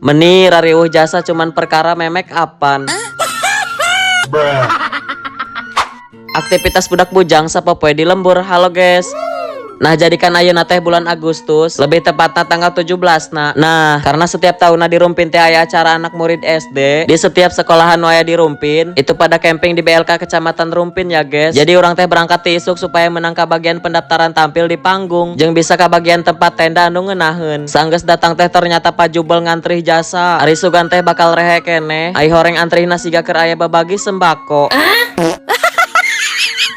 Meni rariweuh jasa cuman perkara memek apan. Aktivitas budak bujang sapopoe di lembur. Halo, guys. Nah, jadi kan ayeuna teh bulan Agustus, lebih tepatnya tanggal 17. Nah, karena setiap tahunna di Rumpin teh aya acara anak murid SD di setiap sekolahan nu aya di Rumpin itu pada camping di BLK Kecamatan Rumpin ya, guys. Jadi urang teh berangkat ti isuk supaya menang ka bagian pendaftaran tampil di panggung jeung bisa ka bagian tempat tenda anu ngeunaheun. Sanggeus datang teh ternyata pajubel ngantrih jasa. Ari sugan teh bakal rehe keneh, ai horeng antrihna siga keur aya babagi sembako.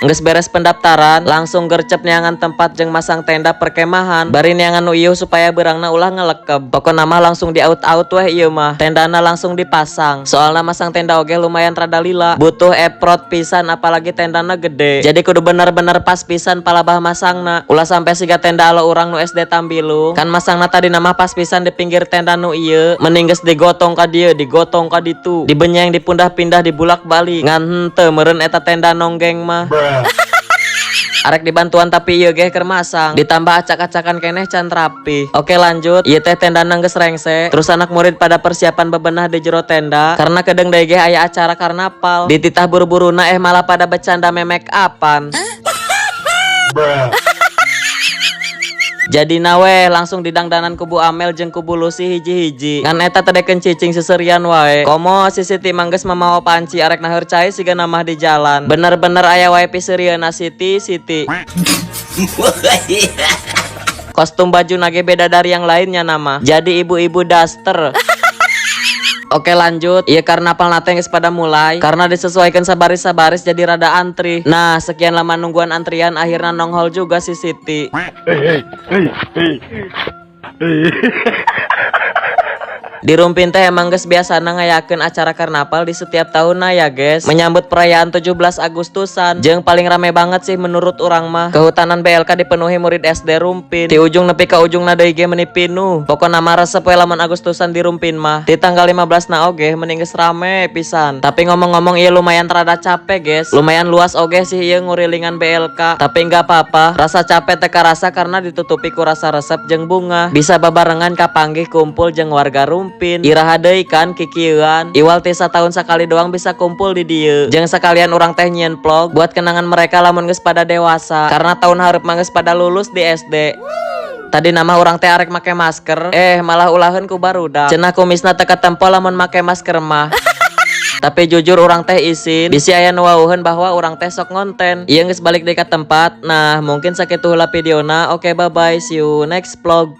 Geus beres pendaftaran, langsung gercep neangan tempat jeung masang tenda perkemahan. Bari neangan nu ieu supaya beurangna ulah ngelekeb. Pokona mah langsung di out-out weh ieu mah. Tendana langsung dipasang. Soalna masang tenda oge lumayan rada lila. Butuh effort pisan, apalagi tendana gede. Jadi kudu bener-bener pas pisan palabah masangna. Ulah sampai siga tenda alo urang nu SD Tambilung. Kan masangna tadi nama pas pisan di pinggir tenda nu ieu. Mending geus digotong ka dieu, digotong ka ditu. Dibenyeng, dipindah-pindah, dibulak-balik. Ngan henteu meureun eta tenda nonggeng mah. Arek dibantuan, tapi ieu ge keur masang. Ditambah acak-acakan keneh, can rapi. Oke, lanjut. Ieu teh tenda geus rengse. Terus anak murid pada persiapan bebenah di jero tenda karena kedeung deui ge aya acara karnaval. Dititah buru-buruna, eh malah pada bercanda memek apan. Jadi nawe langsung didangdanan ku Bu Amel jeung ku Bu Lucy hiji-hiji. Ngan eta teh daekeun cicing seserian wae. Komo si Siti mah geus mamawa panci arek naheur cai siga namah di jalan. Bener-bener aya wae piseurieuna Siti, Siti. Kostum baju nage beda dari yang lainnya nama. Jadi ibu-ibu daster. Oke, lanjut. Iya, karnaval nate geus pada mulai. Karena disesuaikan sabaris-sabaris, jadi rada antri. Nah, sekian lama nungguan antrian, akhirnya nongol juga si Siti. Hey, hey, hey, hey. Di Rumpin teh emang geus biasana ngayakeun acara karnaval di setiap tahunna ya, guys. Menyambut perayaan 17 Agustusan. Jeung paling rame banget sih menurut urang mah. Kehutanan BLK dipenuhi murid SD Rumpin. Di ujung nepi ka ujung deui ge meni pinuh. Pokona mah resep we lamun Agustusan di Rumpin mah. Di tanggal 15 na oge meni geus rame pisan. Tapi ngomong-ngomong, ieu lumayan rada capek, guys. Lumayan luas oge sih ieu ngurilingan BLK. Tapi nggak apa-apa. Rasa capek teu karasa karena ditutupi ku rasa resep jeung bungah. Bisa babarengan kapanggih kumpul jeung warga Rumpin. Iraha deui kan kikieuan. Iwal ti tahun sakali doang bisa kumpul di dieu. Jeung sekalian urang teh nyieun vlog buat kenangan mereka lamun geus pada dewasa. Karena tahun hareup mah geus pada lulus di SD. Tadi nama urang teh arek make masker, eh malah ulaheun ku barudak. Cenah kumisna teu katempo lamun make masker mah. Tapi jujur urang teh isin, bisi aya nu wawuheun bahwa urang teh sok ngonten. Ieu geus balik deui ka tempat. Nah, mungkin sakitu heula videona. Oke, bye bye, see you next vlog.